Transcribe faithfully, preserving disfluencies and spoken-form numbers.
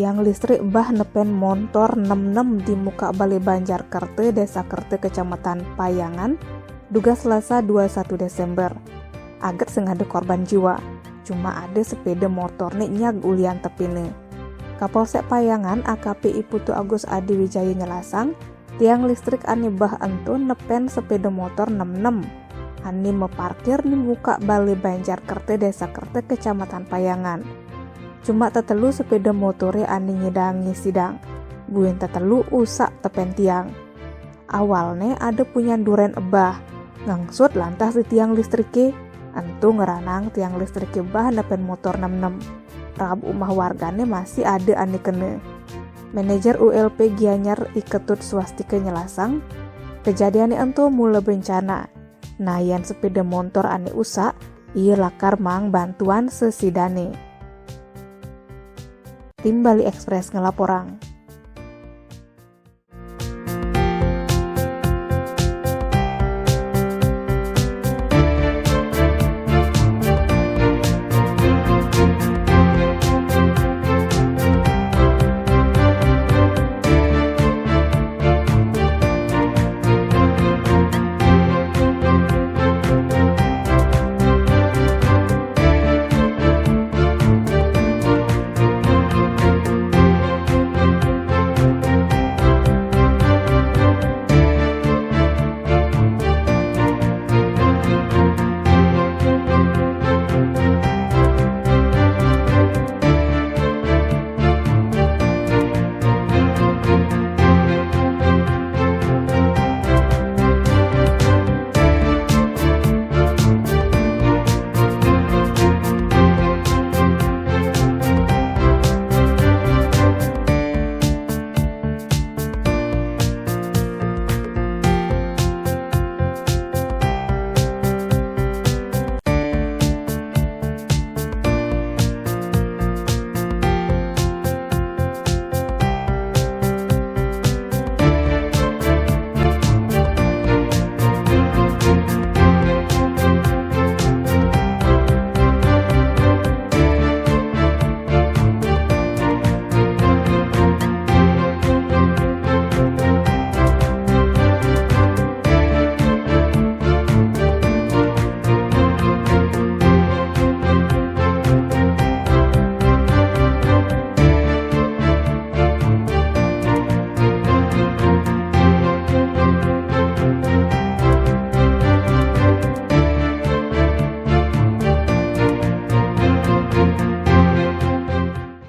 Tiang listrik bah nepen montor nem-nem di muka Balai Banjar Kerta, Desa Kerta, Kecamatan Payangan, dugas Selasa dua satu Desember. Aget sing ada korban jiwa, cuma ada sepeda motor ne nyag ulian tepina. Kapolsek Payangan, A K P I Putu Agus Adi Wijaya nyelasang, tiang listrik ane bah ento nepen sepeda motor nem-nem ane meparkir di muka Balai Banjar Kerta, Desa Kerta, Kecamatan Payangan. Cuma tetelu sepeda motore ane nyidang ngisidang. Buin tetelu usak tepen tiang. Awalne ada punyan duren ebah, ngangsut lantas di tiang listrike, ento ngeranang tiang listrike bah nepen motor nem-nem. Rab umah wargane masih ada ane kena. Manajer U L P Gianyar, I Ketut Swastika, nyelasang, kejadiane ento mula bencana. Nayan sepeda montor ane usak, ia lakar mang bantuan sesidane. Tim Bali Express ngelaporang.